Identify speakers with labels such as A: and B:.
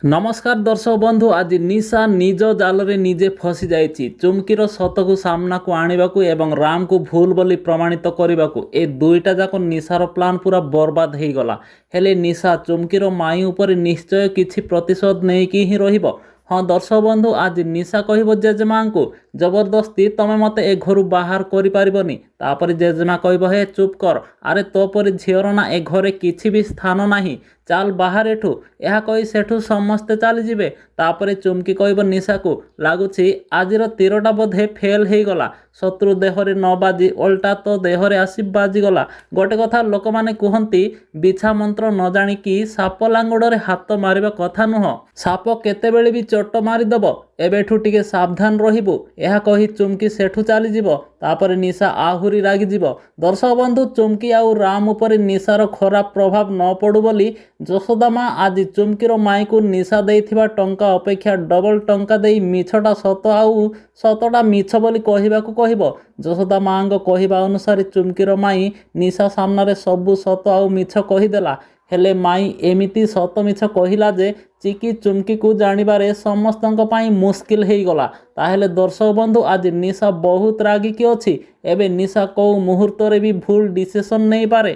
A: ନମସ୍କାର ଦର୍ଶକ ବନ୍ଧୁ, ଆଜି ନିଶା ନିଜ ଜାଲରେ ନିଜେ ଫସି ଯାଇଛି। ଚୁମ୍କିର ସତକୁ ସାମ୍ନାକୁ ଆଣିବାକୁ ଏବଂ ରାମକୁ ଭୁଲ ବୋଲି ପ୍ରମାଣିତ କରିବାକୁ ଏ ଦୁଇଟା ଯାକ ନିଶାର ପ୍ଲାନ୍ ପୁରା ବର୍ବାଦ ହେଇଗଲା। ହେଲେ ନିଶା ଚୁମ୍କିର ମାଇଁ ଉପରେ ନିଶ୍ଚୟ କିଛି ପ୍ରତିଶୋଧ ନେଇକି ହିଁ ରହିବ। ହଁ ଦର୍ଶକ ବନ୍ଧୁ, ଆଜି ନିଶା କହିବ ଜେଜେମାଙ୍କୁ, ଜବରଦସ୍ତି ତମେ ମୋତେ ଏ ଘରୁ ବାହାର କରିପାରିବନି। ତାପରେ ଜେଜେମା କହିବ, ହେ ଚୁପ୍ କର, ଆରେ ତୋ ପରି ଝିଅର ନା ଏ ଘରେ କିଛି ବି ସ୍ଥାନ ନାହିଁ, ଚାଲ ବାହାର ଏଠୁ। ଏହା କହି ସେଠୁ ସମସ୍ତେ ଚାଲିଯିବେ। ତାପରେ ଚୁମ୍କି କହିବ ନିଶାକୁ, ଲାଗୁଛି ଆଜିର ତୀରଟା ବୋଧେ ଫେଲ୍ ହେଇଗଲା, ଶତ୍ରୁ ଦେହରେ ନ ବାଜି ଓଲଟା ତୋ ଦେହରେ ଆସି ବାଜିଗଲା। ଗୋଟେ କଥା ଲୋକମାନେ କୁହନ୍ତି, ବିଛା ମନ୍ତ୍ର ନ ଜାଣିକି ସାପ ଲାଙ୍ଗୁଡ଼ରେ ହାତ ମାରିବା କଥା ନୁହଁ, ସାପ କେତେବେଳେ ବି ଚୋଟ ମାରିଦେବ, ଏବେଠୁ ଟିକେ ସାବଧାନ ରହିବୁ। ଏହା କହି ଚୁମ୍କି ସେଠୁ ଚାଲିଯିବ। ତାପରେ ନିଶା ଆହୁରି ରାଗିଯିବ। ଦର୍ଶକ ବନ୍ଧୁ, ଚୁମ୍କି ଆଉ ରାମ ଉପରେ ନିଶାର ଖରାପ ପ୍ରଭାବ ନ ପଡ଼ୁ ବୋଲି ଯଶୋଦା ମା ଆଜି ଚୁମ୍କିର ମାଇଁକୁ ନିଶା ଦେଇଥିବା ଟଙ୍କା ଅପେକ୍ଷା ଡବଲ ଟଙ୍କା ଦେଇ ମିଛଟା ସତ ଆଉ ସତଟା ମିଛ ବୋଲି କହିବାକୁ କହିବ। ଯଶୋଦା ମାଙ୍କ କହିବା ଅନୁସାରେ ଚୁମ୍କିର ମାଇଁ ନିଶା ସାମ୍ନାରେ ସବୁ ସତ ଆଉ ମିଛ କହିଦେଲା। ହେଲେ ମାଇଁ ଏମିତି ସତ ମିଛ କହିଲା ଯେ ଚିକି ଚୁମ୍କିକୁ ଜାଣିବାରେ ସମସ୍ତଙ୍କ ପାଇଁ ମୁସ୍କିଲ ହେଇଗଲା। ତାହେଲେ ଦର୍ଶକ ବନ୍ଧୁ, ଆଜି ନିଶା ବହୁତ ରାଗିକି ଅଛି। ଏବେ ନିଶା କେଉଁ ମୁହୂର୍ତ୍ତରେ ବି ଭୁଲ ଡିସିସନ୍ ନେଇପାରେ।